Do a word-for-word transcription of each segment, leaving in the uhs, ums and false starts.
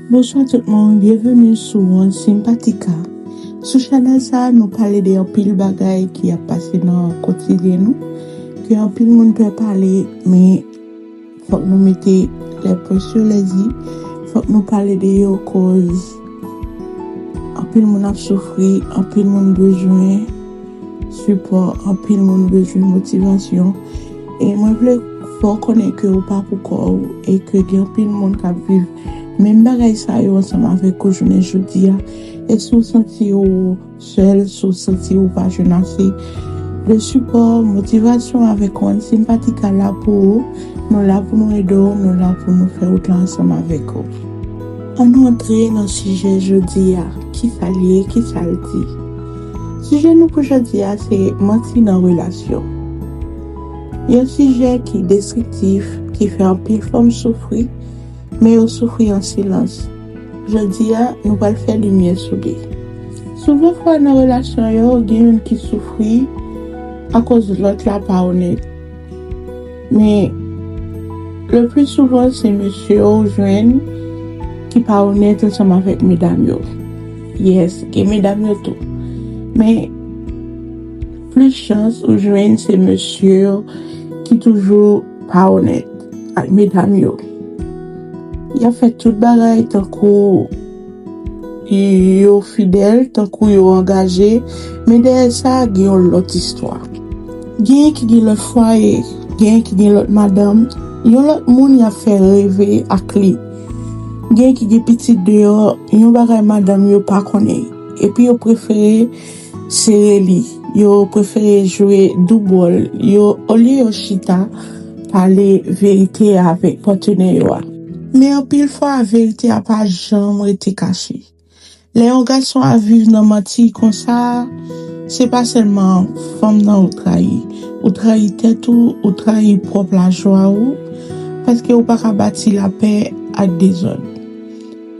Bonswa tout moun, byenveni sou Once Simpatica. Sou chanèl sa, nou pale de anpil bagay ki ap pase nan kotidyen nou, ke anpil moun pè pale, men fòk nou mete les points sur les i, fòk nou pale de yo, koz anpil moun ap soufri, anpil moun bezwen sipò, anpil moun bezwen motivasyon. E mwen vle fè w konnen ke ou pa pou kò w e ke gen anpil moun k ap viv menm bagay sa yo ansanm avèk ou jounen jodi a. E si w santi w sèl, si w santi w pa jwenn ase de sipò, motivasyon avèk Once Simpatica la pou ou. Nou la pou nou ede w, nou la pou nou fè wout la ansanm avèk ou. Ann nou antre nan sijè jodi a. Kisa l ye, kisa l di? Sijè nou pou jodi a se manti nan relasyon. Yon sijè ki destriktif, ki fè anpil fanm soufri, men yo soufri an silans. Jodi a, nou pral fè limyè sou li. Souvan fwa nan relasyon yo, gen youn ki soufri akoz lòt la pa onèt. Men, le pli souvan, se mesye yo ou jwenn ki pa onèt ansanm avèk medam yo. Yes, gen medam yo tou. Men, plis chans ou jwenn se mesye yo ki toujou pa onèt ak medam yo. Y ap fè tout bagay tankou yo fidèl, tankou yo angaje, men dèyè sa, gen yon lòt istwa. Genyen ki gen lòt fwaye, genyen ki gen lòt madanm, yon lòt moun y ap fè reve ak li. Genyen ki gen pitit deyò, yon bagay madanm yo pa konnen. Epi yo prefere sere li, yo prefere jwe doub wòl, yo, olye yo chita pale verite a avèk patnè yo a. Men anpil fwa, verite a pa janm rete kache. Lè yon gason ap viv nan manti konsa, se pa sèlman fanm nan ou trayi. Ou trayi tèt ou, ou trayi pwòp lajwa ou, paske ou pa ka bati lapè ak dezòd.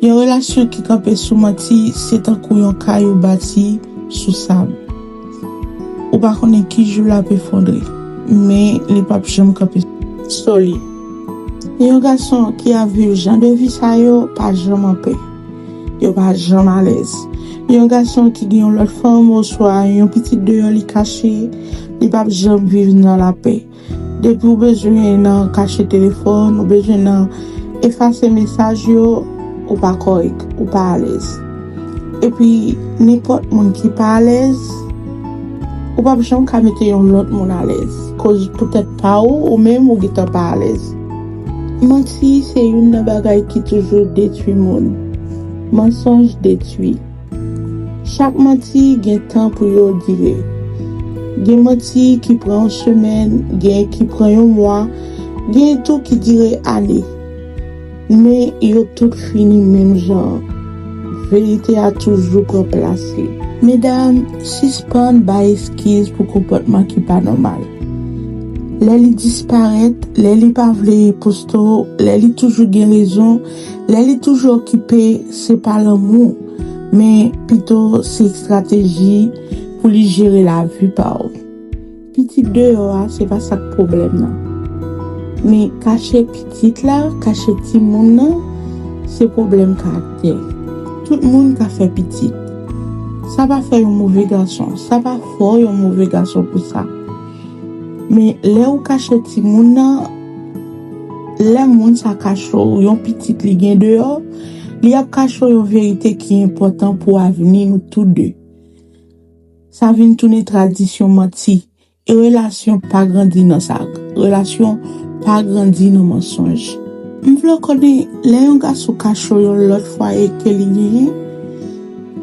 Yon relasyon ki kanpe sou manti, se tankou yon kay ou bati sou sab. Ou pa konnen ki jou l ap efondre, men li p ap janm kanpe solid. Yon gason ki ap viv jan de vi sa yo pa janm anpè. Yo pa janm alèz. Yon gason ki gen yon lòt fanm oswa yon pitit deyò li kache, li p ap janm viv nan lapè. Depi w bezwen nan kache telefòn, ou bezwen nan efase mesaj yo, ou pa kòrèk, ou pa alèz. Epi, nenpòt moun ki pa alèz, ou p ap janm ka mete yon lòt moun alèz. Koz poutèt pa ou, ou menm ou gentan pa alèz. Manti se youn nan bagay ki toujou detwi moun. Mansonj detwi. Chak manti gen tan pou yo dire. Gen manti ki pran yon semèn, gen ki pran yon mwa, gen tou ki dire ane. Men yo tout fini menm jan. Verite a toujou pran plas li. Medam, sispann bay eskiz pou konpòtman ki pa nòmal. Lè li disparèt, lè li pa vle poste w, lè li toujou gen rezon, lè li toujou okipe, se pa lanmou, men pito se estrateji pou li jere lavi pa w. Pitit deyò a, se pa sa k pwoblèm nan. Men kache pitit la, kache timoun nan, se pwoblèm karaktè. Tout moun ka fè pitit. Sa pa fè yon move gason, sa pa fè w yon move gason pou sa. Men lè ou kache timoun nan, lè moun sa kache w yon pitit li gen deyò, li ap kache w yon verite ki enpòtan pou avni nou tou de. Sa vin tounen tradisyon manti. E relasyon pa grandi nan sa. Relasyon pa grandi nan mansonj. M vle w konnen, lè yon gason kache w yon lòt fwaye ke li genyen,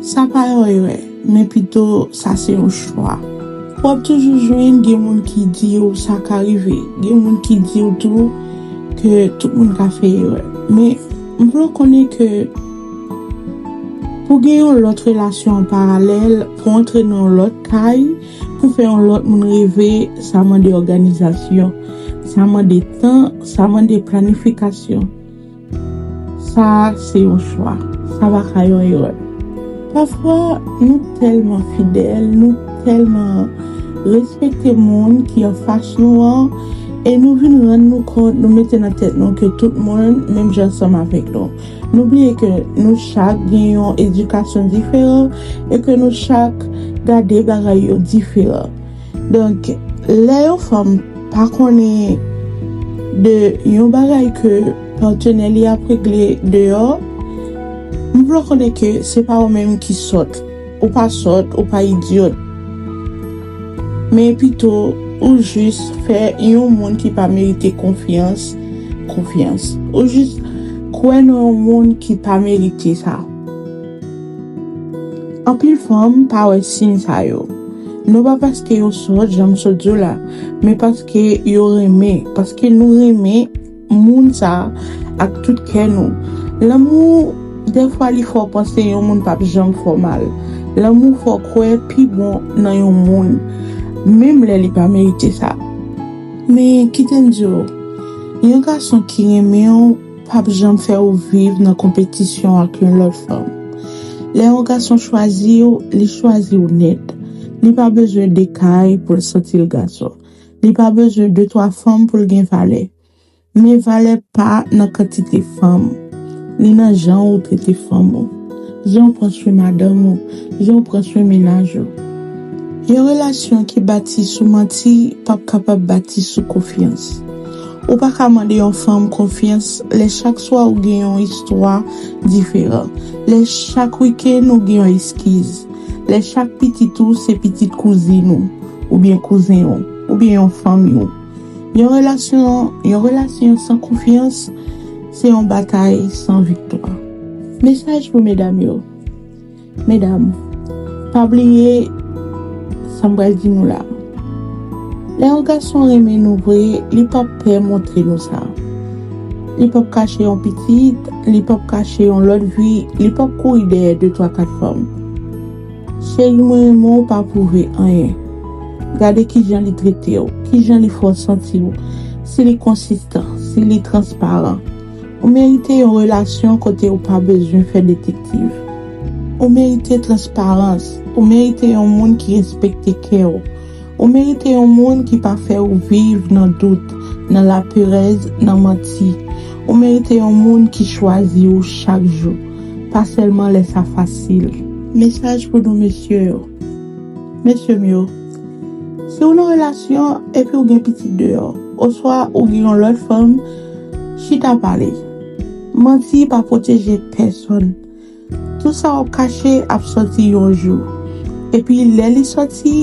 sa pa yon erè, men pito sa se yon chwa. W ap toujou jwenn gen moun ki di w sa ka rive, gen moun ki di w tou ke tout moun ka fè erè. Men m vle w konnen ke pou gen yon lòt relasyon an paralèl, pou antre nan yon lòt kay, pou fè yon lòt moun reve, sa mande òganizasyon, sa mande tan, sa mande planifikasyon. Sa a se yon chwa, sa pa ka yon erè. Pafwa, nou tèlman fidèl, nou tèlman respekte moun ki anfas nou an, E nou vin rann nou kont, nou mete nan tèt nou ke tout moun menm jan ansanm avèk nou. Nou bliye ke nou chak gen yon edikasyon diferan e ke nou chak gade bagay yo diferan. Donk, lè yon fanm pa konnen de yon bagay ke patnè li ap regle deyò, m vle w konnen ke se pa ou menm ki sòt. Ou pa sòt, ou pa idyòt. Men pito, ou jis fè yon moun ki pa merite konfyans, konfyans. Ou jis kwè nan yon moun ki pa merite sa. Anpil fanm pa wè siy sa yo. Non pa paske yo sòt, jan m sot di w la, men paske yo renmen, paske nou renmen moun sa a ak tout kè nou. Lanmou, dèfwa, li fè w panse yon moun p ap janm fè w mal. Lanmou fè w kwè pi bon nan yon moun, menm lè li pa merite sa. Men kite m di w, yon gason ki renmen w p ap janm fè w viv nan konpetisyon ak yon lòt fanm. Lè yon gason chwazi w, li chwazi w nèt. Li pa bezwen de kay pou l santi l gason. Li pa bezwen de twa fanm pou l gen valè. Men valè pa nan kantite fanm. Li nan jan ou trete fanm ou, jan w pran swen madanm ou, jan w pran swen mennaj ou. Yon relasyon ki bati sou manti p ap kapab bati sou konfyans. Ou pa ka mande yon fanm konfyans lè chak swa ou gen yon istwa diferan, lè chak wikenn ou gen yon eskiz, lè chak pitit ou se pitit kouzin ou, oubyen kouzen ou, oubyen yon fanmi w. Yon relasyon, yon relasyon san konfyans, se yon batay san viktwa. Mesaj pou medam yo. Medam, pa bliye sa m pral di nou la. Lè yon gason renmen nou vre, li p ap pè montre nou sa. Li p ap kache yon pitit, li p ap kache yon lòt vi, li p ap kouri dèyè de, twa, kat fanm. Cheri, mwen renmen w pa pwouve anyen. Gade kijan li trete w, kijan li fè w santi w, si li konsistan, si li transparan. Ou merite yon relasyon kote ou pa bezwen fè detektiv. Ou merite transparans. Ou merite yon moun ki respekte kè w. Ou merite yon moun ki pa fè w viv nan dout, nan laperèz, nan manti. Ou merite yon moun ki chwazi w chak jou, pa sèlman lè sa fasil. Mesaj pou nou mesye yo. Mesye m yo, si w nan relasyon epi w gen pitit deyò, oswa ou gen yon lòt fanm, chita pale. Manti pa pwoteje pèsonn. Tout sa w ap kache ap sòti yon jou. Epi lè li sòti,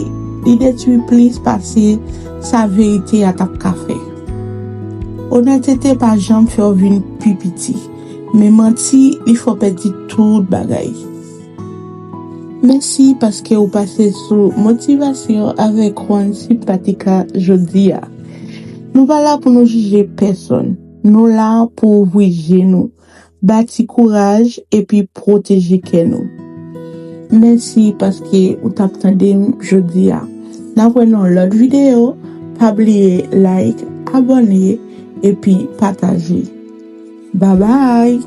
li detwi plis pase sa verite a t ap ka fè. Onètete pa janm fè w vin pi piti, men manti, li fè w pèdi tout bagay. Mèsi paske w pase sou Motivasyon avèk Juan Simpatica jodi a. Nou pa la pou nou jije pèsonn. Nou la pou ouvri je nou, bati kouraj epi pwoteje kè nou. Mèsi paske ou t ap tande m jodi a. N ap wè nan yon lòt videyo. Pa bliye like, abòne epi pataje. Babay!